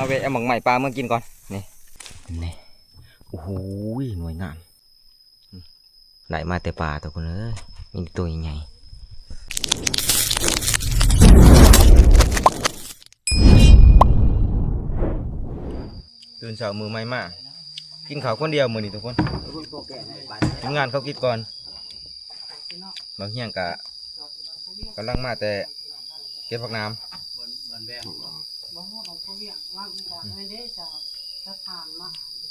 ໄປເອົາໝາກໄມ້ປ່າມາກິນກ່ອນ ນີ້ ນີ້ ໂອ້ໂຫ ໜ່ວຍງາມ ໄດ້ມາແຕ່ປ່າ ທຸກຄົນເອີຍ ມີແຕ່ໂຕໃຫຍ່ໆ. ຕື່ນເຊົ້າມື້ໃໝ່ມາ ກິນເຂົ້າຄົນດຽວມື້ນີ້ທຸກຄົນ ທີມງານເຂົາກິນກ່ອນ. ບາງຮຽງກະກຳລັງມາແຕ່ເກັບຜັກໜາມ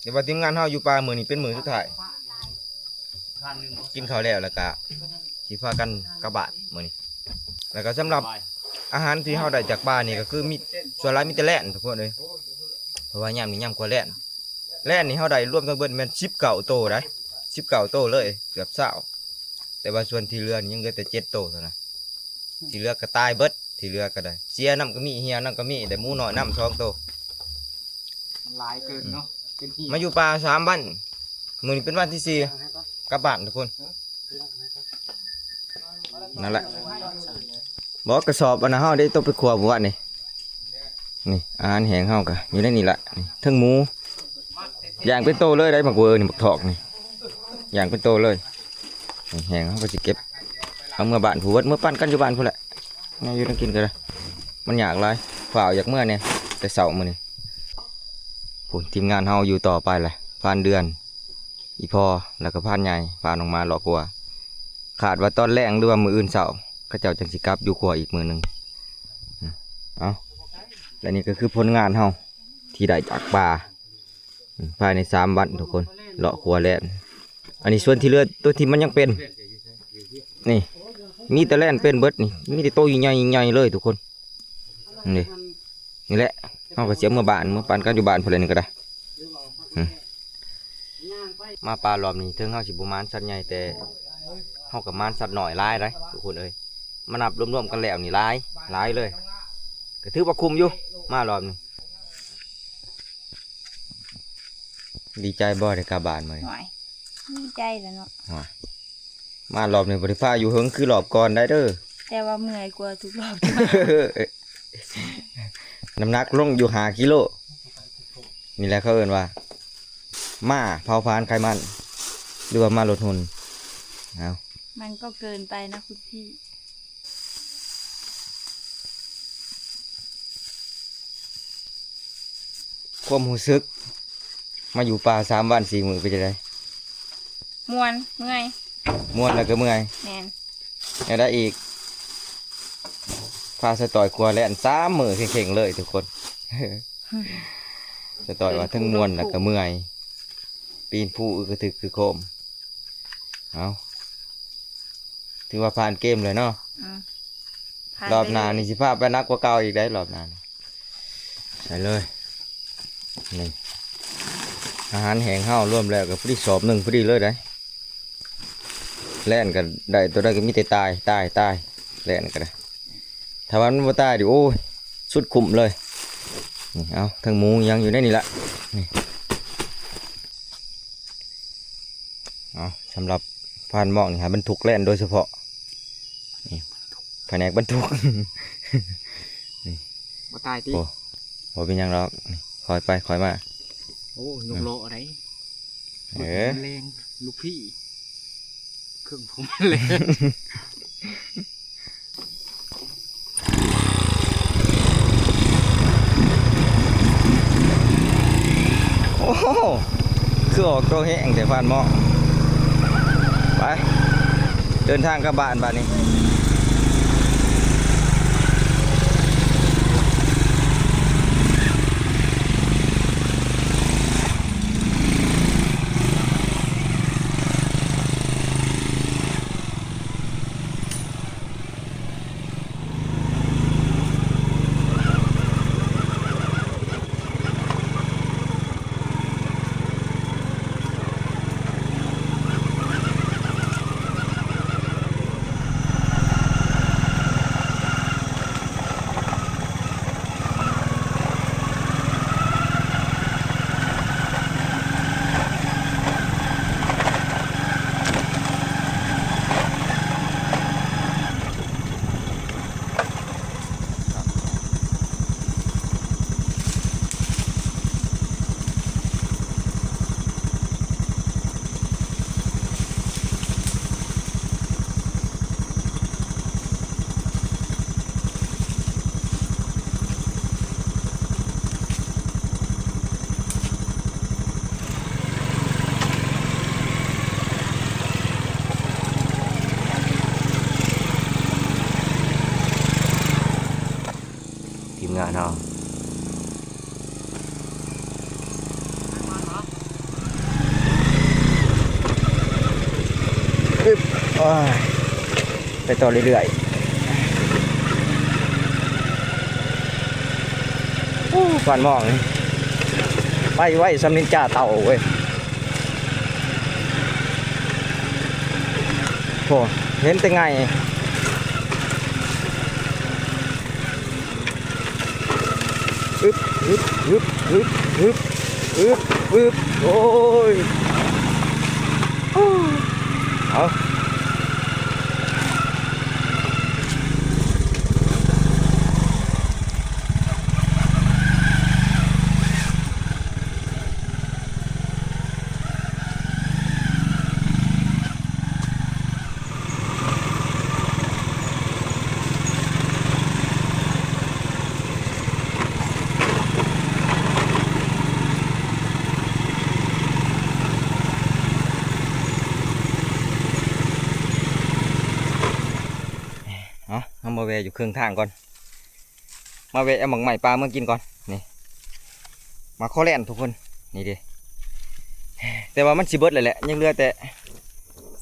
ແຕ່ວ່າທີມງານເຮົາຢູ່ປ່າມື້ນີ້ເປັນມື້ສຸດທ້າຍ ກິນເຂົ້າແລ້ວ ແລ້ວກະຊິພາກັນກັບບ້ານມື້ນີ້. ແລ້ວກໍສຳລັບອາຫານທີ່ເຮົາໄດ້ຈາກປ່ານີ້ກໍຄືມີ ສ່ວນຫຼາຍມີແຕ່ແລນ ທຸກຄົນເອີຍ ເພາະວ່າຍາມນີ້ຍາມກວາແລນ ແລນນີ້ເຮົາໄດ້ລວມທັງເບິດແມ່ນສິບເກົ້າໂຕໄດ໋ ສິບເກົ້າໂຕເລີຍ ເກືອບຊາວ ແຕ່ວ່າສ່ວນທີ່ເຫຼືອນີ້ຍັງເຫຼືອແຕ່ເຈັດໂຕເທົ່ານັ້ນ ທີ່ເຫຼືອກໍຕາຍເບິດ ທີ່ເຫຼືອກໍໄດ້ເສຍນຳກໍມີ ເຫ່ຍນຳກໍມີ ໄດ້ໝູນ້ອຍນຳສອງໂຕ ມັນຫຼາຍເກີນເນາະ ເປັນເຫື່ອ ມາຢູ່ປ່າສາມວັນ ມື້ນີ້ເປັນວັນທີສີ່ ກັບບ້ານທຸກຄົນ. ນັ້ນແຫຼະ ບໍ່ ກະສອບອັນນັ້ນເຮົາໄດ້ຕົກໄປຂົ້ວມື້ວານນີ້ ນີ້ອາຫານແຫ້ງເຮົາກະຢູ່ໃນນີ້ລະ ນີ້ເທິງໝູ ຢ່າງເປັນໂຕເລີຍໄດ໋ ໝາກເວີນີ້ ໝາກຖອກນີ້ ຢ່າງເປັນໂຕເລີຍ ນີ້ແຫ້ງເຮົາກໍຊິເກັບເອົາເມືອບ້ານພຸ້ນເບິດ ເມືອປັນກັນຢູ່ບ້ານພຸ້ນແຫຼະ ແນວຢູ່ແນວກິນກໍໄດ້ ມັນຍາກຫຼາຍ ຟ້າວຢາກເມືອແດ່ ແຕ່ເຊົ້າມື້ນີ້ ພຸ້ນ ທີມງານເຮົາຢູ່ຕໍ່ໄປແຫຼະ ພານເດືອນ ອີ່ພໍ່ ແລ້ວກໍພານໃຫຍ່ ພານ້ອງໝາເລາະຂົວ ຄາດວ່າຕອນແລງ ຫຼືວ່າມື້ອື່ນເຊົ້າ ເຂົາເຈົ້າຈັ່ງຊິກັບຢູ່ຂົວອີກມື້ໜຶ່ງ. ເອົາ ແລະນີ້ກໍຄືຜົນງານເຮົາທີ່ໄດ້ຈາກປ່າ ພາຍໃນສາມວັນທຸກຄົນ ເລາະຂົວແລ່ນ ອັນນີ້ສ່ວນທີ່ເຫຼືອ ຕົວທີ່ມັນຍັງເປັນ ນີ້ ມີແຕ່ແລ່ນເປັນເບິດນີ້ ມີແຕ່ໂຕໃຫຍ່ໆເລີຍທຸກຄົນ ນີ້ ນີ້ແຫຼະ ເຮົາກໍຊິເອົາເມືອບ້ານ ເມືອປັນກັນຢູ່ບ້ານພຸ້ນແຫຼະ ນີ້ກໍໄດ້. ອືມ ມາປ່າລອບນີ້ ເຖິງເຮົາຊິບໍ່ໝານສັດໃຫຍ່ ແຕ່ເຮົາກໍໝານສັດນ້ອຍຫຼາຍໄດ໋ທຸກຄົນເອີຍ ມານັບລວມໆກັນແລ້ວນີ້ຫຼາຍ ຫຼາຍເລີຍ ກໍຖືວ່າຄຸ້ມຢູ່ ມາລອບນີ້. ດີໃຈບໍ່ໄດ້ກັບບ້ານມື້ນີ້? ໂອ້ຍ ດີໃຈແຫຼະເນາະ ໂອ້ຍ ມາລອບນີ້ບໍ່ໄດ້ພາຢູ່ເຫິງຄືລອບກ່ອນໄດ໋ເດີ ແຕ່ວ່າເມື່ອຍກວ່າທຸກລອບ ນ້ຳໜັກລົງຢູ່ຫ້າກິໂລ ນີ້ແຫຼະເຂົາເອີ້ນວ່າ ມາເຜົາຖ່ານໄຂມັນ ຫຼືວ່າມາລົດຫຸ່ນ ເອົາ ມັນກໍເກີນໄປນະຄຸນພີ່. ຄວາມຮູ້ສຶກມາຢູ່ປ່າສາມວັນສີ່ມື້ເປັນຈັ່ງໃດ? ມ່ວນ ເມື່ອຍ ມ່ວນແລ້ວກໍເມື່ອຍ ແມ່ນ ແນວໃດອີກ? ພາສະຕ້ອຍຂົວແລ່ນສາມມື້ເຄັ່ງໆເລີຍທຸກຄົນ ສະຕ້ອຍວ່າທັງມ່ວນແລ້ວກໍເມື່ອຍ ປີນພູອຶກກະທຶກຄືໂຄມ ເອົາ ຖືວ່າຜ່ານເກມເລີຍເນາະ ອືມ ຜ່ານ ລອບໜ້ານີ້ຊິພາໄປໜັກກວ່າເກົ່າອີກໄດ໋ ລອບໜ້ານີ້ ໃສ່ເລີຍ ນີ້ ອາຫານແຫ້ງເຮົາລວມແລ້ວກໍພໍດີສອບໜຶ່ງພໍດີເລີຍໄດ໋ ແລ່ນກໍໄດ້ ຕົວໃດກໍມີແຕ່ຕາຍ ຕາຍ ຕາຍ ແລ່ນກໍໄດ້ ຖ້າວ່າມັນບໍ່ຕາຍນີ້ ໂອ້ຍ ສຸດຄຸ້ມເລີຍ ນີ້ ເອົາ ທັງໝູຫຍັງຢູ່ໃນນີ້ລະ ນີ້ ເອົາ ສຳລັບພານໝອກນີ້ ໃຫ້ບັນທຸກແລ່ນໂດຍສະເພາະ ນີ້ ພະແນກບັນທຸກ ນີ້ ບໍ່ຕາຍຕິ? ໂອ້ ບໍ່ເປັນຫຍັງດອກ ນີ້ ຄ່ອຍໄປຄ່ອຍມາ ໂອ້ ຍົກລໍ້ໄດ້ ເອີ ແຮງລູກພີ່ ເຄື່ອງຜົມແຮງ ໂອ້ໂຫ ຄືອອກໂຕແຮງແທ້ພານໝອກ ໄປ ເດີນທາງກັບບ້ານບາດນີ້. ອ້າຍ ໄປຕໍ່ເລື້ອຍໆ. ໂອ້ ບ້ານໝອງນີ້ໄປໄວສ່ຳນິນຈາເຕົ່າເວີຍ. ໂອ້ ເຫັນແຕ່ໄງ່. ອຶບ ອຶບ ອຶບ ອຶບ ອຶບ ອຶບ ໂອ້ຍ ເອົາ. ເອົາ ເຮົາມາແວ່ຢູ່ເຄິ່ງທາງກ່ອນ. ມາແວະເອົາໝາກໄມ້ປ່າເມືອກິນກ່ອນ. ນີ້ ໝາກຄໍແລນທຸກຄົນ ນີ້ເດ້. ແຕ່ວ່າມັນຊິເບິດແລ້ວແຫຼະ ຍັງເຫຼືອແຕ່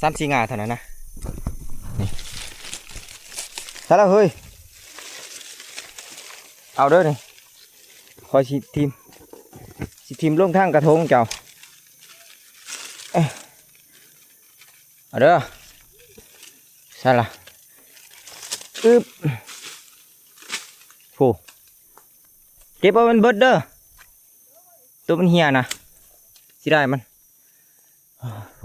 ສາມສີ່ງ່າເທົ່ານັ້ນນະ. ນີ້ ໃສ່ລະເຮີ້ຍ ເອົາເດີນີ້ ຂ້ອຍຊິຖິ້ມ ຊິຖິ້ມລົງທາງກະທົງເຈົ້າ. ເອີ ເອົາເດີ ໃສ່ລະ ອຶບ ໂຫ ເກັບເອົາມັນເບິດເດີ ໂຕມັນເຫ່ຍນະ ຊິໄດ້ມັນ ໂຫ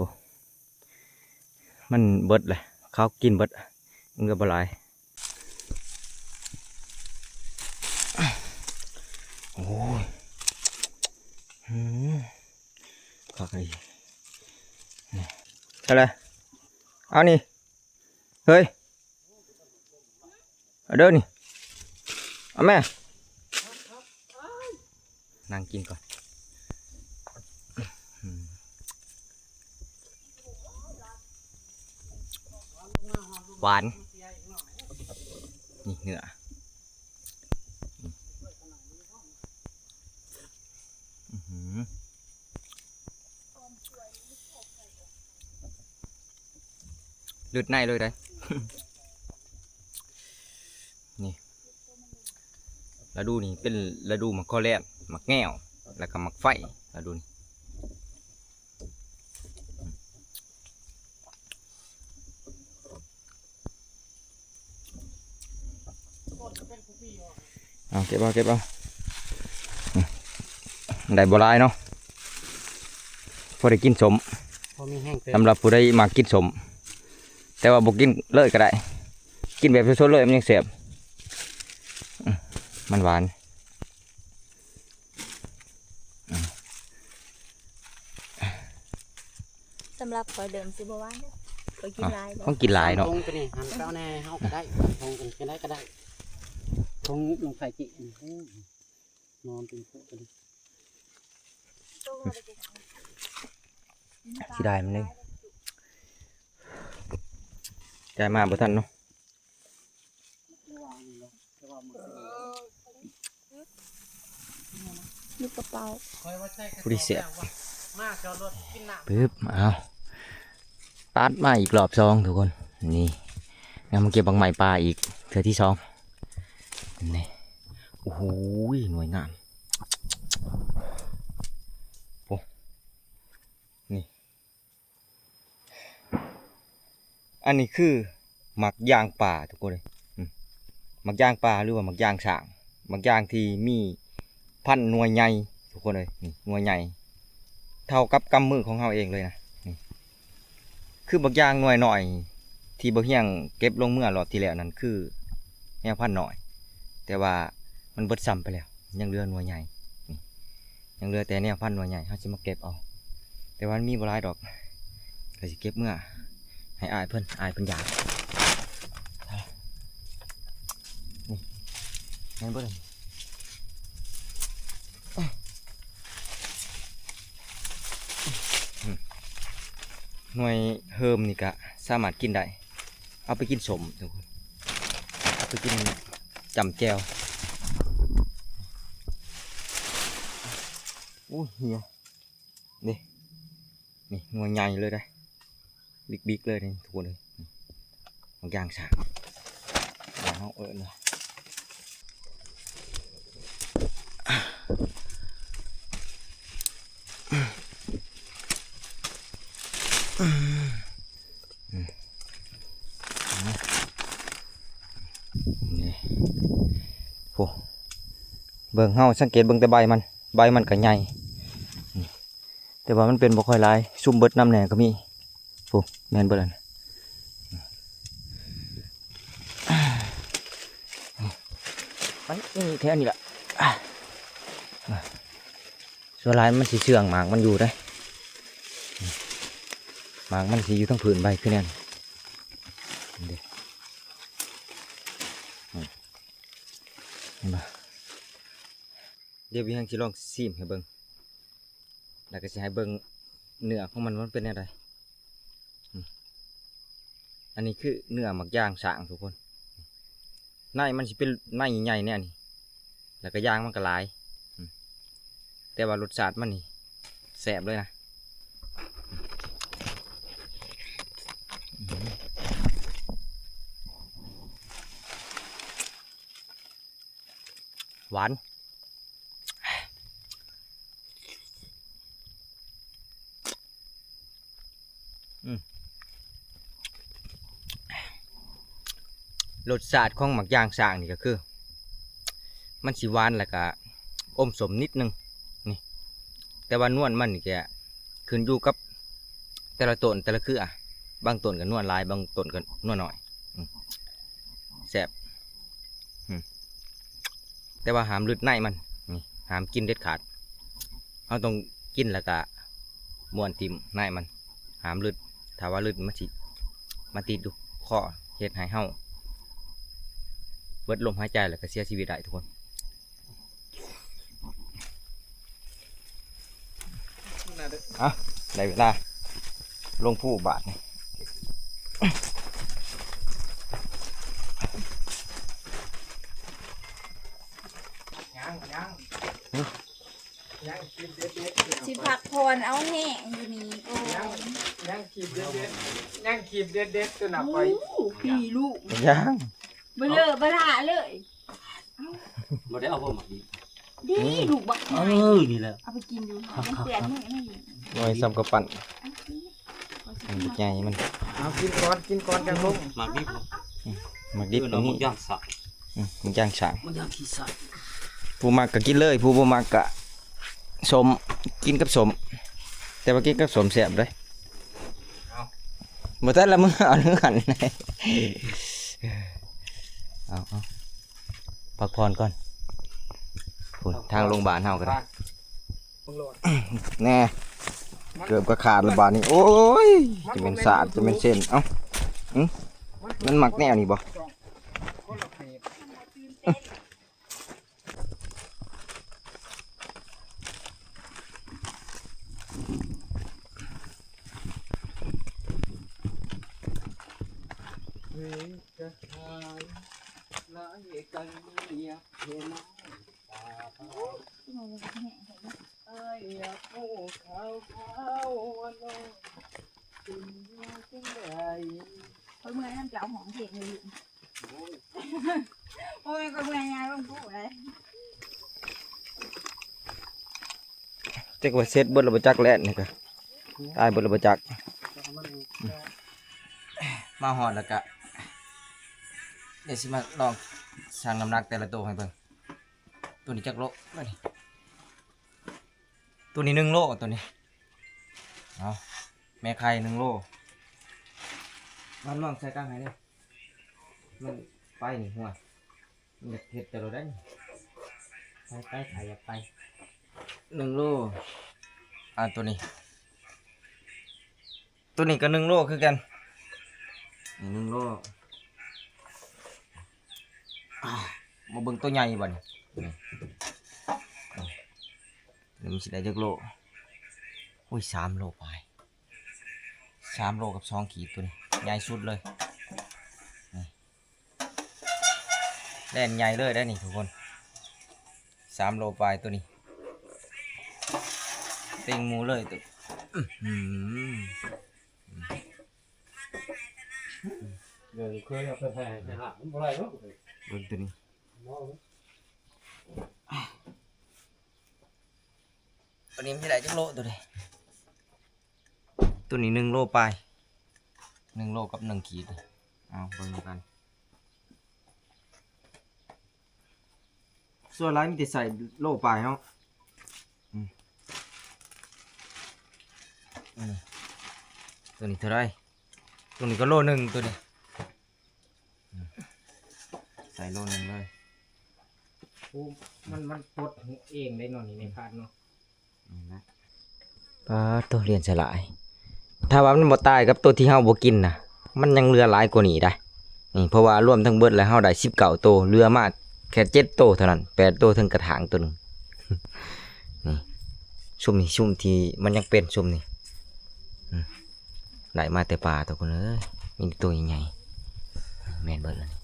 ມັນເບິດແຫຼະ ເຂົາກິນເບິດ ມັນກໍບໍ່ຫຼາຍ. ໂອ້ຍ ອືມ ຄັກອີ່ຫຼີ ນີ້ ເທົ່າໃດ ເອົານີ້ ເຮີ້ຍ ເອົາເດີນີ້ ເອົາແມ່ ນັ່ງກິນກ່ອນ ອືມ ຫວານ ນີ້ເນື້ອ ອືຫື ເລືອດໃນເລີຍໄດ໋ ນີ້ ລະດູນີ້ເປັນລະດູໝາກຄໍແລນ ໝາກແງວ ແລ້ວກໍໝາກໄຟ ລະດູນີ້. ເອົາ ເກັບເອົາ ເກັບເອົາ ໄດ້ບໍ່ຫຼາຍເນາະ ພໍໄດ້ກິນສົ້ມ ພໍມີແຮງເຕີບ ສຳລັບຜູ້ໃດມັກກິນສົ້ມ ແຕ່ວ່າບໍ່ກິນເລີຍກໍໄດ້ ກິນແບບສົດໆເລີຍມັນຍັງແຊບ ອືມ ມັນຫວານ. ສຳລັບຂ້ອຍເລີ່ມຊິບໍ່ຫວານເດີ ຂ້ອຍກິນຫຼາຍແລ້ວ ຂອງກິນຫຼາຍເນາະ ທງຕົວນີ້ຫັ້ນເອົາແດ່ ເຮົາກໍໄດ້ ທງກັນໄດ້ກໍໄດ້ ທງໜອງໄຂ່ຈິ ອືມ ນອນເປັນຜູ້ຕົວນີ້ ເສຍດາຍມັນເດ້ ໄດ້ມາບໍ່ທັນເນາະ. ຢູ່ກະເປົາ ຜູ້ທີ່ແຊບ ປຶບ ເອົາ ຕັດມາອີກລອບສອງທຸກຄົນ ນີ້ ນຳມາເກັບໝາກໄມ້ປ່າອີກເທື່ອທີສອງ ນີ້ ໂອ້ໂຫ ໜ່ວຍງາມ ໂອ້ ນີ້. ອັນນີ້ຄືໝາກຢາງປ່າທຸກຄົນເອີຍ ອືມ ໝາກຢາງປ່າ ຫຼືວ່າໝາກຢາງຊ້າງ ໝາກຢາງທີ່ມີພັນໜ່ວຍໃຫຍ່ທຸກຄົນເອີຍ ນີ້ໜ່ວຍໃຫຍ່ເທົ່າກັບກຳມືຂອງເຮົາເອງເລີຍນະ ນີ້ ຄືໝາກຢາງໜ່ວຍນ້ອຍທີ່ບໍ່ຮຽງເກັບລົງເມືອລອບທີ່ແລ້ວນັ້ນ ຄືແນວພັນນ້ອຍ ແຕ່ວ່າມັນເບິດຊ້ຳໄປແລ້ວ ຍັງເຫຼືອໜ່ວຍໃຫຍ່ ນີ້ ຍັງເຫຼືອແຕ່ແນວພັນໜ່ວຍໃຫຍ່ ເຮົາຊິມາເກັບເອົາ ແຕ່ວ່າມັນມີບໍ່ຫຼາຍດອກ ກໍຊິເກັບເມືອໃຫ້ອ້າຍເພິ່ນ ອ້າຍເພິ່ນຢາກ ນີ້ ແມ່ນບໍ່ ໜ່ວຍເຮີມນີ້ກະສາມາດກິນໄດ້ ເອົາໄປກິນສົ້ມທຸກຄົນ ເອົາໄປກິນຈ້ຳແຈ່ວ ໂອ້ຍ ເຫ່ຍ ນີ້ ນີ້ໜ່ວຍໃຫຍ່ເລີຍເດ້ ບິກໆເລີຍນີ້ທຸກຄົນເອີຍ ໝາກຢາງຊ້າງ ບ້ານເຮົາເອີ້ນວ່າ ນີ້ ໂອ້ ເບິ່ງ ເຮົາສັງເກດເບິ່ງແຕ່ໃບມັນ ໃບມັນກໍໃຫຍ່ ນີ້ ແຕ່ວ່າມັນເປັນບໍ່ຄ່ອຍຫຼາຍ ຊຸມເບິດນຳແດ່ກໍມີ. ໂອ້ ແມ່ນເບິດແລ້ວນະ ໄປ ນີ້ແຖວນີ້ລະ ສ່ວນຫຼາຍມັນຊິເຊື່ອງໝາກມັນຢູ່ເດ້ ໝາກມັນຊິຢູ່ທາງພື້ນໃບຄືແນວນີ້ ເຫັນບໍ່? ດຽວວິຫາງຊິລອງຊີມໃຫ້ເບິ່ງ ແລ້ວກໍຊິໃຫ້ເບິ່ງເນື້ອຂອງມັນວ່າມັນເປັນແນວໃດ. ອືມ ອັນນີ້ຄືເນື້ອໝາກຢາງຊ້າງທຸກຄົນ ໃນມັນຊິເປັນໃນໃຫຍ່ແນວນີ້ ແລ້ວກໍຢາງມັນກໍຫຼາຍ ອືມ ແຕ່ວ່າລົດຊາດມັນນີ້ແຊບເລີຍນະ ອືມ ຫວານ ອືມ ລົດຊາດຂອງໝາກຢາງຊ້າງນີ້ກໍຄື ມັນຊິຫວານ ແລ້ວກໍອົມສົ້ມນິດໜຶ່ງ ນີ້ ແຕ່ວ່ານວນມັນນີ້ກໍຂຶ້ນຢູ່ກັບແຕ່ລະຕົ້ນແຕ່ລະເຄືອ ບາງຕົ້ນກໍນວນຫຼາຍ ບາງຕົ້ນກໍນວນໜ້ອຍ ອືມ ແຊບ ອືມ ແຕ່ວ່າຫ້າມລຶດໃນມັນ ນີ້ ຫ້າມກິນເດັດຂາດ ເຮົາຕ້ອງກິນແລ້ວກະມ້ວນຖິ້ມໃນມັນ ຫ້າມລຶດ ຖ້າວ່າລຶດມັນຊິມາຕິດຢູ່ຄໍ ເຮັດໃຫ້ເຮົາເບິດລົມຫາຍໃຈ ແລ້ວກະເສຍຊີວິດໄດ້ທຸກຄົນ. ອ່ະ ໄດ້ເວລາລົງພູບາດນີ້ ຍັງ ຍັງ ຍັງຄລິບເດັດໆ ຊິພັກຜ່ອນເອົາແຮງຢູ່ນີ້ກ່ອນ ຍັງ ຍັງຄລິບເດັດໆ ຍັງຄລິບເດັດໆ ຕົວໜ້າໄປ ໂອ້ ພີ່ລູກ ຍັງ ເບາະເລີເບາະຫຼ້າເລີຍ. ບໍ່ໄດ້ເອົາບໍ່ໝາກດີ ດີ ນີ້ ລູກບັກ ເອີ ນີ້ແຫຼະ ເອົາໄປກິນຢູ່ ມັນເປື້ອນມືນີ້ ໜ່ວຍສ່ຳກະປັ່ນ ມັນໃຫຍ່ມັນ ເອົາກິນກ່ອນ ກິນກ່ອນຈັ່ງລົງ ໝາກດິບ ອືມ ໝາກດິບກໍມີ ເອີ້ນວ່າໝາກຢາງຊ້າງ ອືມ ໝາກຢາງຊ້າງ ໝາກຢາງຂີ້ຊ້າງ ຜູ້ມັກກໍກິນເລີຍ ຜູ້ບໍ່ມັກກໍສົ້ມ ກິນກັບສົ້ມ ແຕ່ວ່າກິນກັບສົ້ມແຊບເດ້ ເອົາ ບໍ່ທັນລະ ມື້ເອົາເລື່ອນ ເອົາ ເອົາ ພັກຜ່ອນກ່ອນ ພຸ້ນ ທາງໂຮງບານເຮົາກໍໄດ້ ແນ່ ເກີບກໍຂາດລະບາດນີ້ ໂອ້ຍ ຈະແມ່ນສາດ ຈະແມ່ນເສັ້ນ ເອົ້າ ຫຶ ມັນມັກແນວນີ້ບໍ່? ຂ້ອຍເມື່ອຍນຳເຈົ້າຮ້ອງເພງຢູ່ ໂອ້ຍ ຂ້ອຍເມື່ອຍຍ່າງລົງພູເລີຍ ຈັກວ່າເສັດເບິດແລ້ວບໍ່ຈັກແລ່ນນີ້ກະ ຕາຍເບິດແລ້ວບໍ່ຈັກ ມາຮອດແລ້ວກະ ດຽວຊິມາລອງຊັ່ງນ້ຳໜັກແຕ່ລະໂຕໃຫ້ເບິ່ງ ໂຕນີ້ຈັກໂລ ໂຕນີ້ໜຶ່ງໂລ ໂຕນີ້ ເອົາ ແມ່ໄຂ່ໜຶ່ງໂລ ມາລອງໃສ່ກັງໃຫ້ເດີ ມັນໄປນີ້ ຫົວ ມັນຢາກເຮັດແຕ່ລະໃດ ໄປ ໄປ ໃຜຢາກໄປ ໜຶ່ງໂລ ອ່າ ໂຕນີ້ ໂຕນີ້ກໍໜຶ່ງໂລຄືກັນ ນີ້ໜຶ່ງໂລ ອ່າ ມາເບິ່ງໂຕໃຫຍ່ບາດນີ້ ນີ້ ນີ້ມັນຊິໄດ້ຈັກໂລ ໂອ້ຍ ສາມໂລປາຍ ສາມໂລກັບສອງຂີດ ໂຕນີ້ໃຫຍ່ສຸດເລີຍ ນີ້ ແລ່ນໃຫຍ່ເລີຍໄດ໋ນີ້ທຸກຄົນ ສາມໂລປາຍໂຕນີ້ ເຕັງໝູ່ເລີຍໂຕ ອື ອື ເອີ ເຄີຍເອົາໄປໃຫ້ທະຫານ ມັນບໍ່ໄດ້ເນາະ ເບິ່ງຕົວນີ້ ຕົວນີ້ມັນຊິໄດ້ຈັກໂລ ຕົວນີ້ ຕົວນີ້ໜຶ່ງໂລປາຍ ໜຶ່ງໂລກັບໜຶ່ງຂີດ ເອົາເບິ່ງນຳກັນ. ສ່ວນຫຼາຍມີແຕ່ໃສ່ໂລປາຍເນາະ ອືມ ອືມ ຕົວນີ້ເທົ່າໃດ? ຕົວນີ້ກໍໂລໜຶ່ງ ຕົວນີ້ ອືມ ໃສ່ໂລໜຶ່ງເລີຍ ໂອ້ ມັນ ມັນປົດເອງໄດ້ເນາະ ນີ້ໃນພາດເນາະ. ປາດໂທ້ ລ້ຽງສະຫຼາຍ ຖ້າວ່າມັນບໍ່ຕາຍກັບໂຕທີ່ເຮົາບໍ່ກິນນະ ມັນຍັງເຫຼືອຫຼາຍກວ່ານີ້ໄດ໋ ນີ້ ເພາະວ່າລວມທັງເບິດແລ້ວເຮົາໄດ້ສິບເກົ້າໂຕ ເຫຼືອມາແຄ່ເຈັດໂຕເທົ່ານັ້ນ ແປດໂຕເທິງກະຖາງໂຕໜຶ່ງ ນີ້ ຊຸມນີ້ ຊຸມທີ່ມັນຍັງເປັນ ຊຸມນີ້ ອືມ ໄດ້ມາແຕ່ປ່າ ທຸກຄົນເອີຍ ມີແຕ່ໂຕໃຫຍ່ໆ ແມ່ນເບິດແລ້ວນີ້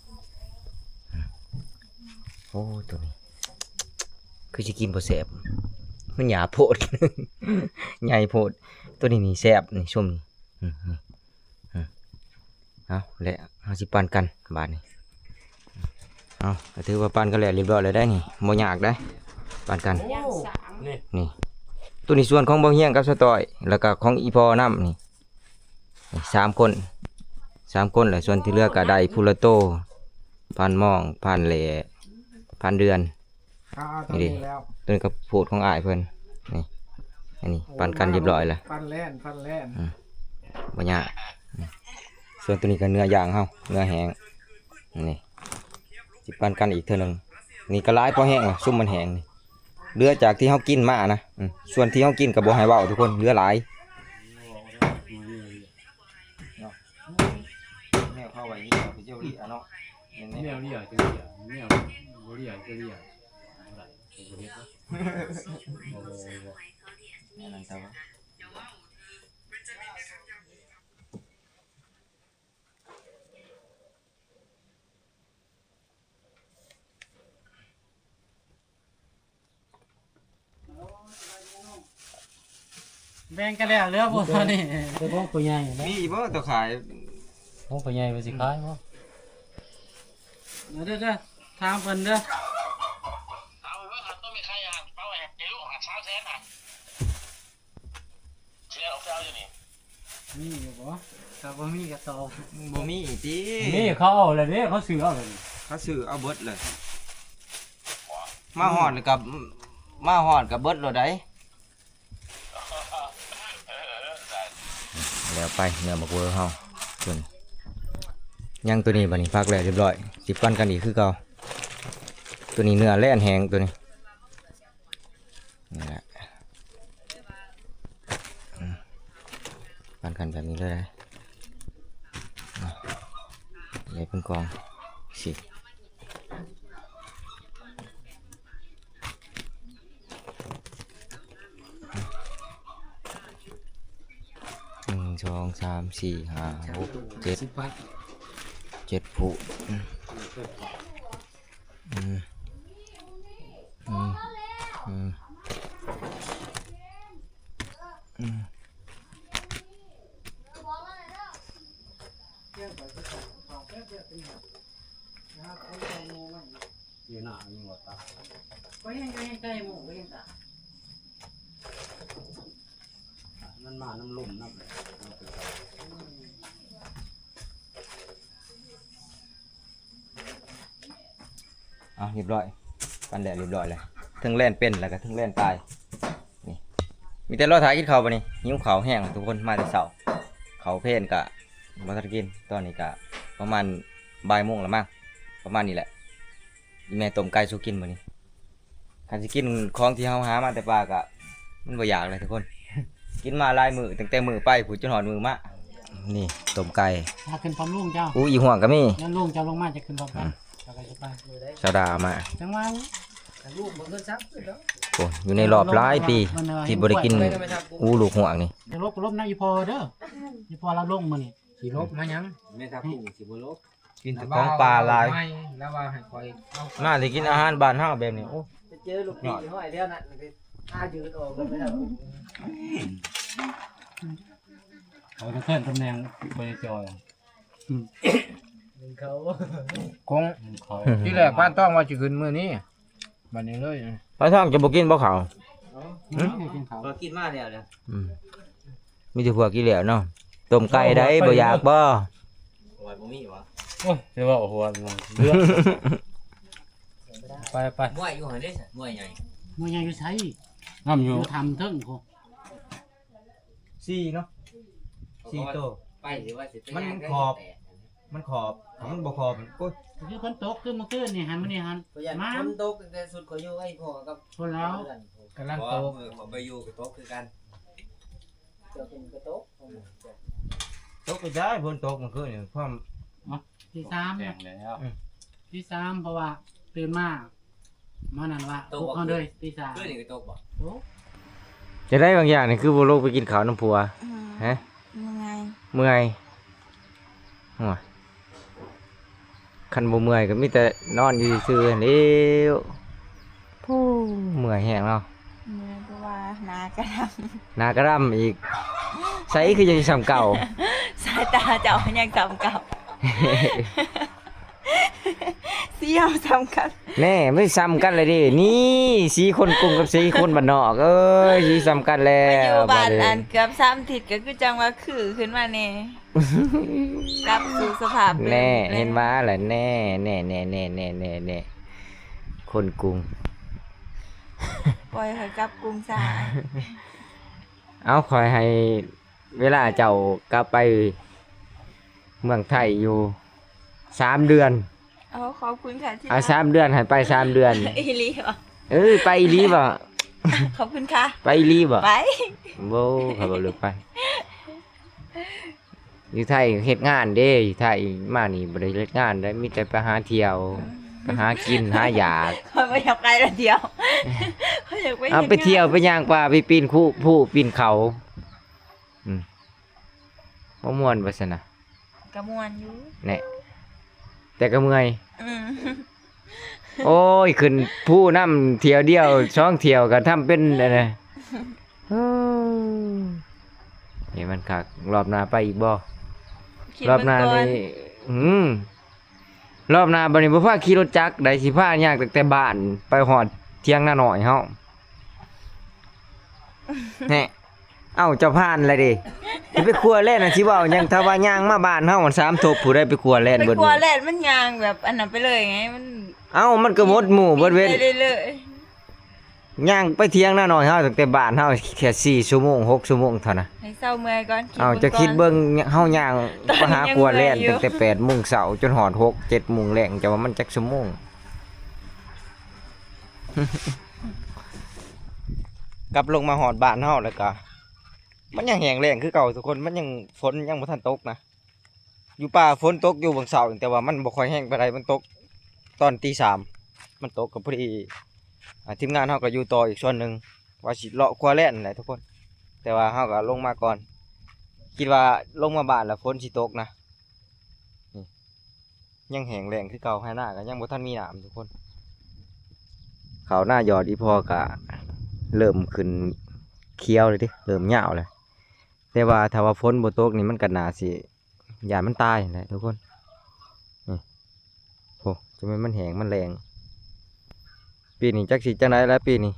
ອືມ ໂອ້ ໂຕນີ້ ຄືຊິກິນບໍ່ແຊບ ມັນຫຍາບໂພດ ໃຫຍ່ໂພດ ໂຕນີ້ນີ້ແຊບ ນີ້ ຊົມນີ້ ອືມ ອືມ ເອົາແຫຼະ ເຮົາຊິປັນກັນບາດນີ້ ເອົາ ກໍຖືວ່າປັນກັນແລ້ວຮຽບຮ້ອຍແລ້ວໄດ໋ນີ້ ບໍ່ຍາກໄດ໋ ປັນກັນ ນີ້ ໂຕນີ້ສ່ວນຂອງບ່າວຮຽງກັບສາວຕ້ອຍ ແລ້ວກໍຂອງອີ່ພໍ່ນຳນີ້ ນີ້ສາມຄົນ ສາມຄົນແຫຼະ ສ່ວນທີ່ເຫຼືອກໍໄດ້ຜູ້ລະໂຕ ພັນມອງ ພັນແຫຼ ພັນເດືອນ ອ່າ ນີ້ເດ້ ໂຕນີ້ກໍໂພດຂອງອ້າຍເພິ່ນ ນີ້ ອັນນີ້ ໂອ້ ປັນກັນຮຽບຮ້ອຍແລ້ວ ປັນແລ່ນ ປັນແລ່ນ ອືມ ບໍ່ຍາກ ນີ້ ສ່ວນໂຕນີ້ກໍເນື້ອຢ່າງເຮົາ ເນື້ອແຫ້ງ ນີ້ ຊິປັນກັນອີກເທື່ອໜຶ່ງ ນີ້ກໍຫຼາຍພໍແຮງລະ ຊຸມມັນແຫ້ງນີ້ ເຫຼືອຈາກທີ່ເຮົາກິນມານະ ອືມ ສ່ວນທີ່ເຮົາກິນກໍບໍ່ໃຫ້ເວົ້າທຸກຄົນ ເຫຼືອຫຼາຍ ເນາະ ແນວເຂົາໄວ້ນີ້ເຂົາເຈົ້າເລີຍເນາະ ແນວເລີຍກໍເລີຍ ແນວບໍ່ເລີຍກໍເລີຍ ບໍ່ໄດ້ ບໍ່ເຮັດເນາະ ບໍ່ ບໍ່ ບໍ່ ແນວນັ້ນຊະວະ ແບ່ງກັນແລ້ວເຫຼືອບໍ່ ຕອນນີ້ ເປັນຂອງຜູ້ໃຫຍ່ນະ ມີບໍ່ຕົວຂາຍ ຂອງຜູ້ໃຫຍ່ວ່າຊິຂາຍບໍ່ ເດີ ເດີ ເດີ ຖາມເພິ່ນເດີ ເອົາເບິ່ງ ຕົວມີໃຄ ເອົາໃຫ້ລູກ ສາມແສນ ຊິໄດ້ອອກໄປເອົາຢູ່ນີ້ ມີຢູ່ບໍ່? ຖ້າບໍ່ມີກໍຕອບ ບໍ່ມີຕິ ມີ ເຂົາເອົາແລ້ວເດ້ ເຂົາຊື້ເອົາແລ້ວນີ້ ເຂົາຊື້ເອົາເບິດເລີຍ ມາຮອດແລ້ວກໍ ມາຮອດກໍເບິດໂລດໃດ໋ ແລ້ວໄປ ເນື້ອບັກເວີເຮົາ ຕົວນີ້ ຍັງຕົວນີ້ ບາດນີ້ພັກແລ້ວຮຽບຮ້ອຍ ຊິປັນກັນອີກຄືເກົ່າ ຕົວນີ້ເນື້ອແລ່ນແຮງ ຕົວນີ້ ນີ້ແຫຼະ ອືມ ປັນກັນແບບນີ້ເລີຍ ເອົາ ເລັບເປັນກອງ ຊິ ໜຶ່ງ ສອງ ສາມ ສີ່ ຫ້າ ຫົກ ເຈັດ ເຈັດຜູ້ ອືມ ອືມ ອືມ ອືມ ອືມ ຢູ່ໜ້າຍັງບໍ່ຕາຍ ກໍຍັງ ກໍຍັງໄກໝູ່ ກໍຍັງຕາຍ ມັນມານຳລົມນຳ ເອົາ ຮຽບຮ້ອຍ ປັນແດດຮຽບຮ້ອຍແລ້ວ ເທິງແລ່ນເປັນ ແລ້ວກໍເທິງແລ່ນຕາຍ ນີ້ ມີແຕ່ລໍຖ້າກິນເຂົ້າບາດນີ້ ຫິວເຂົ້າແຮງທຸກຄົນ ມາແຕ່ເຊົ້າ ເຂົ້າເພນກະບໍ່ທັນກິນ ຕອນນີ້ກະປະມານບ່າຍໂມງລະມັງ ປະມານນີ້ແຫຼະ ອີ່ແມ່ຕົ້ມໄກ່ສູ່ກິນມື້ນີ້ ຄັນຊິກິນຂອງທີ່ເຮົາຫາມາແຕ່ປ່າກະ ມັນບໍ່ຢາກເລີຍທຸກຄົນ ກິນມາຫຼາຍມື້ ຕັ້ງແຕ່ມື້ໄປພຸ້ນ ຈົນຮອດມື້ມາ ນີ້ຕົ້ມໄກ່ ຖ້າຂຶ້ນພາມລຸງເຈົ້າ ອູອີ່ຫວງກໍມີ ນັ້ນລຸງເຈົ້າລົງມາຈະຂຶ້ນພ້ອມກັນ ອືມ ເຮົາກໍຊິໄປ ຊາວດາມາ ຈັງຫວະນີ້ ລູກບໍ່ເຄີຍຊັບຂຶ້ນແລ້ວ ໂອ້ ຢູ່ໃນລອບຫຼາຍປີ ທີ່ບໍ່ໄດ້ກິນອູລູກຫວງນີ້ ຢ່າລົບ ລົບນຳອີ່ພໍ່ເດີ ອີ່ພໍ່ລາວລົງມື້ນີ້ ຊິລົບມາຫຍັງ ແມ່ນຖ້າປູຊິບໍ່ລົບ ກິນແຕ່ຂອງປ່າຫຼາຍ ລາວວ່າໃຫ້ຂ້ອຍເອົາ ມາໄດ້ກິນອາຫານບ້ານເຮົາແບບນີ້ ໂອ້ ໄປເຈີລູກພີ່ຫ້ອຍແຖວນັ້ນ ອາຢືນອອກເລີຍ ເຂົາຈະເຄື່ອນຕຳແໜ່ງບໍ່ໄດ້ຈ່ອຍ ອືມ ເຂົາ ຄົງ ອືມ ທີແລກປານຕ້ອງວ່າຊິຂຶ້ນມື້ນີ້ ບັດນີ້ເລີຍ ປານຕ້ອງຈະບໍ່ກິນບໍ່ເຂົ້າ? ຫືມ? ບໍ່ກິນເຂົ້າ ກໍກິນມາແລ້ວແຫຼະ ອືມ ມີແຕ່ພວກກິນແລ້ວເນາະ ຕົ້ມໄກ່ໄດ້ ບໍ່ຢາກບໍ່? ໂອ້ຍ ບໍ່ມີຫວາ? ໂອ້ຍ ຊິເວົ້າຫົວມັນເລື່ອງ ໄປໆ ມວຍຢູ່ຫັ້ນເດ້ ມວຍໃຫຍ່ ມວຍໃຫຍ່ຢູ່ໃສ? ນຳຢູ່ ຢູ່ຖ້ຳເທິງພຸ້ນ ສີ່ເນາະ ສີ່ໂຕ ໄປຊິວ່າຊິໄປ ມັນ ມັນຂອບ ມັນຂອບ ຖ້າມັນບໍ່ຂອບ ໂອ້ຍ ຄືຝົນຕົກ ຄືມື້ຄືນນີ້ຫັ້ນ ມື້ນີ້ຫັ້ນ ຂ້ອຍຢ້ານ ມາ ຝົນຕົກ ແຕ່ຊຸດຂ້ອຍຢູ່ໄອ້ພໍ່ກັບ ພຸ້ນແລ້ວ ເພື່ອນ ກຳລັງຕົກ ເອີ ຂ້ອຍໄປຢູ່ກໍຕົກຄືກັນ ເຈົ້າເປັນກໍຕົກ ຕົກກໍໄດ້ ຝົນຕົກມື້ຄືນນີ້ ພ້ອມ ເນາະ ຕີສາມ ແຈ້ງແລ້ວ ອືມ ຕີສາມ ເພາະວ່າຕື່ນມາ ມານັ້ນວ່າ ຕົກ ປຸກເຮົາເລີຍ ຕີສາມ ຄືນນີ້ກໍຕົກບໍ່? ໂອ້ ຈະໄດ້ບາງຢ່າງນີ້ ຄືບໍ່ລົງໄປກິນເຂົ້ານຳຜົວ? ອືມ ຮະ? ເມື່ອຍ ເມື່ອຍ ໂອ້ຍ ຄັນບໍ່ເມື່ອຍກໍມີແຕ່ນອນຢູ່ຊື່ໆຫັ້ນແຫຼ້ວ. ໂອ້ ເມື່ອຍແຮງເນາະ ເມື່ອຍ ເພາະວ່າໜ້າກະດຳ ໜ້າກະດຳອີກ ໃສຄືຍັງສ່ຳເກົ່າ ສາຍຕາເຈົ້າຍັງສ່ຳເກົ່າ ສີເຮົາສ່ຳກັນ ແນ່ ມັນສ່ຳກັນແລ້ວເດ້ ນີ້ ສີຄົນກຸງກັບສີຄົນບ້ານນອກ ເອີຍ ສີສ່ຳກັນແລ້ວ ມາຢູ່ບ້ານ ບາດນີ້ ອັນເກືອບສາມທິດ ກໍຄືຈັ່ງວ່າຄືຂຶ້ນມາແນ່ ກັບສູ່ສະພາບເດີມ ແນ່ ແລ້ວ ເຫັນວ່າແຫຼະ ແນ່ ແນ່ ແນ່ ຄົນກຸງ ປ່ອຍຂ້ອຍກັບກຸງຊາ ເອົາ ຂ້ອຍໃຫ້ເວລາເຈົ້າກັບໄປເມືອງໄທຢູ່ສາມເດືອນ ໂອ້ ຂອບຄຸນຄ່ະທີ່ ອ່າ ສາມເດືອນ ໃຫ້ໄປສາມເດືອນ ອີ່ຫຼີບໍ? ເອີ ໄປອີ່ຫຼີບໍ? ຂອບຄຸນຄ່ະ ໄປອີ່ຫຼີບໍ? ໄປ ໂອ້ ຂ້ອຍບໍ່ເລີຍໄປ ຢູ່ໄທເຮັດງານເດ້ ຢູ່ໄທມານີ້ບໍ່ໄດ້ເຮັດງານເດ້ ມີແຕ່ໄປຫາທ່ຽວ ອືມ ໄປຫາກິນຫາຢາກ ຂ້ອຍບໍ່ຢາກໄປລະທ່ຽວ ຂ້ອຍຢາກໄປ ເອົາ ເຮັດງານ ໄປທ່ຽວ ໄປຍ່າງປ່າ ໄປປີນພູ ພູ ປີນເຂົາ ອືມ ບໍ່ມ່ວນບໍ່ຊັ້ນນະ? ກະມ່ວນຢູ່ ແນ່ ແຕ່ກະເມື່ອຍ ອືມ ໂອ້ຍ ຂຶ້ນພູນຳທ່ຽວດຽວສອງທ່ຽວກະທຳເປັນອັນນະ ເອີ ນີ້ມັນຄັກ ລອບໜ້າໄປອີກບໍ່? ລອບໜ້ານີ້ ອືມ ລອບໜ້າບັດນີ້ບໍ່ພາຂີ່ລົດຈັກໃດ໋ ຊິພາຍ່າງຕັ້ງແຕ່ບ້ານໄປຮອດຖຽງນານ້ອຍເຮົາ ແນ່ ເອົ້າ ເຈົ້າຜ່ານແລ້ວເດ້ ຊິໄປຂົວແລ່ນ ຊິເວົ້າຫຍັງ ຖ້າວ່າຍ່າງມາບ້ານເຮົາ ສາມທົບ ຜູ້ໃດໄປຂົວແລ່ນ ໄປຂົວແລ່ນ ມັນຍ່າງແບບອັນນັ້ນໄປເລີຍໄງ ມັນ ເອົ້າ ມັນກໍໝົດໝູ່ໝົດເວນ ໄປເລື້ອຍໆ ຍ່າງໄປຖຽງນານ້ອຍເຮົາ ຕັ້ງແຕ່ບ້ານເຮົາແຄ່ສີ່ຊົ່ວໂມງ ຫົກຊົ່ວໂມງເທົ່ານັ້ນ ໃຫ້ເຊົາເມື່ອຍກ່ອນ ເອົ້າ ເຈົ້າຄິດເບິ່ງ ເຮົາຍ່າງໄປຫາຂົວແລ່ນ ຕັ້ງແຕ່ແປດໂມງເຊົ້າ ຈົນຮອດຫົກເຈັດໂມງແລງ ເຈົ້າວ່າມັນຈັກຊົ່ວໂມງ? ກັບລົງມາຮອດບ້ານເຮົາແລ້ວກະ ມັນຍັງແຫ້ງແລ້ງຄືເກົ່າທຸກຄົນ ມັນຍັງ ຝົນຍັງບໍ່ທັນຕົກນະ ຢູ່ປ່າຝົນຕົກຢູ່ຫວ່າງເຊົ້າ ແຕ່ວ່າມັນບໍ່ຄ່ອຍແຮງປານໃດ ມັນຕົກຕອນຕີສາມ ມັນຕົກກໍພໍດີ ອ່າ ທີມງານເຮົາກໍຢູ່ຕໍ່ອີກສ່ວນໜຶ່ງ ວ່າຊິເລາະຂົວແລ່ນແຫຼະທຸກຄົນ ແຕ່ວ່າເຮົາກໍລົງມາກ່ອນ ຄິດວ່າລົງມາບ້ານແລ້ວຝົນຊິຕົກນະ ນີ້ ຍັງແຫ້ງແລ້ງຄືເກົ່າ ໄຮ່ນາກໍຍັງບໍ່ທັນມີນ້ຳທຸກຄົນ ເຂົ້ານາຢອດອີ່ພໍກໍເລີ່ມຂຶ້ນຂຽວແລ້ວເດ້ ເລີ່ມຍາວແລ້ວ ແຕ່ວ່າຖ້າວ່າຝົນບໍ່ຕົກນີ້ ມັນກໍໜ້າຊິ ຢ້ານມັນຕາຍຫັ້ນແຫຼະທຸກຄົນ ນີ້ ໂອ້ ຈະແມ່ນມັນແຫ້ງມັນແລ້ງ ປີນີ້ຈັກຊິຈັ່ງໃດລະ ປີນີ້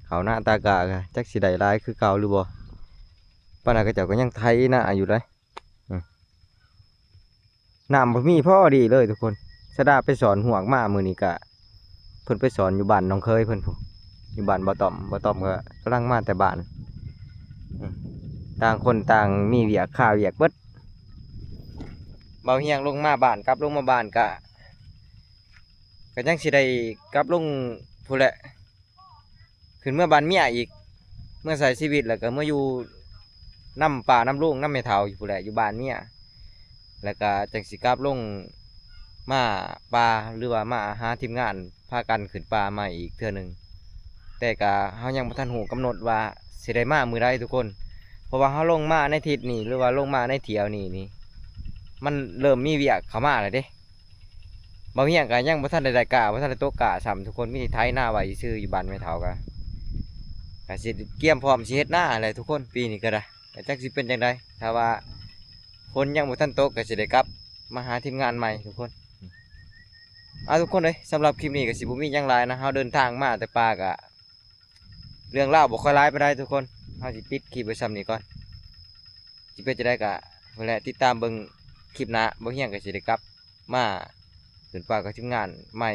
ເຂົ້ານາຕາກະ ກະຈັກຊິໄດ້ຫຼາຍຄືເກົ່າຫຼືບໍ່ ປານນັ້ນເຂົາເຈົ້າກໍຍັງໄຖນາຢູ່ເດ້ ອືມ ນ້ຳບໍ່ມີພໍດີເລີຍທຸກຄົນ ສະດາໄປສອນຮວກມາມື້ນີ້ກະ ເພິ່ນໄປສອນຢູ່ບ້ານນ້ອງເຂີຍເພິ່ນພຸ້ນ ຢູ່ບ້ານບ່າວຕ້ອມ ບ່າວຕ້ອມກໍກຳລັງມາແຕ່ບ້ານ ອືມ ຕ່າງຄົນຕ່າງມີວຽກຄາວຽກເບິດ ບ່າວຮຽງລົງມາບ້ານ ກັບລົງມາບ້ານກະ ກໍຍັງຊິໄດ້ກັບລົງພຸ້ນແຫຼະ ຂຶ້ນເມືອບ້ານເມຍອີກ ເມືອໃຊ້ຊີວິດ ແລ້ວກໍເມືອຢູ່ນຳປ້ານຳລຸງນຳແມ່ເຖົ້າຢູ່ພຸ້ນແຫຼະ ຢູ່ບ້ານເມຍ ແລ້ວກໍຈັ່ງຊິກັບລົງມາປ່າ ຫຼືວ່າມາຫາທີມງານ ພາກັນຂຶ້ນປ່າໃໝ່ອີກເທື່ອໜຶ່ງ ແຕ່ກໍເຮົາຍັງບໍ່ທັນຮູ້ກຳນົດວ່າຊິໄດ້ມາມື້ໃດທຸກຄົນ ເພາະວ່າເຮົາລົງມາໃນທິດນີ້ ຫຼືວ່າລົງມາໃນຖ້ຽວນີ້ນີ້ ມັນເລີ່ມມີວຽກເຂົ້າມາແລ້ວເດ້ ບ່າວຮຽງກໍຍັງບໍ່ທັນໄດ້ໄດ້ກ້າ ບໍ່ທັນໄດ້ຕົກກ້າຊ້ຳທຸກຄົນ ມີແຕ່ໄຖນາໄວ້ຊື່ ຢູ່ບ້ານແມ່ເຖົ້າກໍ ກໍຊິກຽມພ້ອມຊິເຮັດນາແຫຼະທຸກຄົນ ປີນີ້ກໍໄດ້ ກໍຈັກຊິເປັນຈັ່ງໃດ ຖ້າວ່າຝົນຍັງບໍ່ທັນຕົກກໍຊິໄດ້ກັບ ມາຫາທີມງານໃໝ່ທຸກຄົນ. ເອົາ ທຸກຄົນເອີຍ ສຳລັບຄລິບນີ້ກໍຊິບໍ່ມີຫຍັງຫຼາຍນະ, ເຮົາເດີນທາງມາແຕ່ປ່າກະ ເລື່ອງລາວບໍ່ຄ່ອຍຫຼາຍປານໃດທຸກຄົນ. ເຮົາຊິປິດຄລິບໄວ້ຊ່ຳນີ້ກ່ອນ. ຊິເປັນຈັ່ງໃດກໍ ແລະ ຕິດຕາມເບິ່ງຄລິບໜ້າ, ບ່າວຮຽງກໍຊິໄດ້ກັບມາຂຶ້ນປ່າກັບທີມງານໃໝ່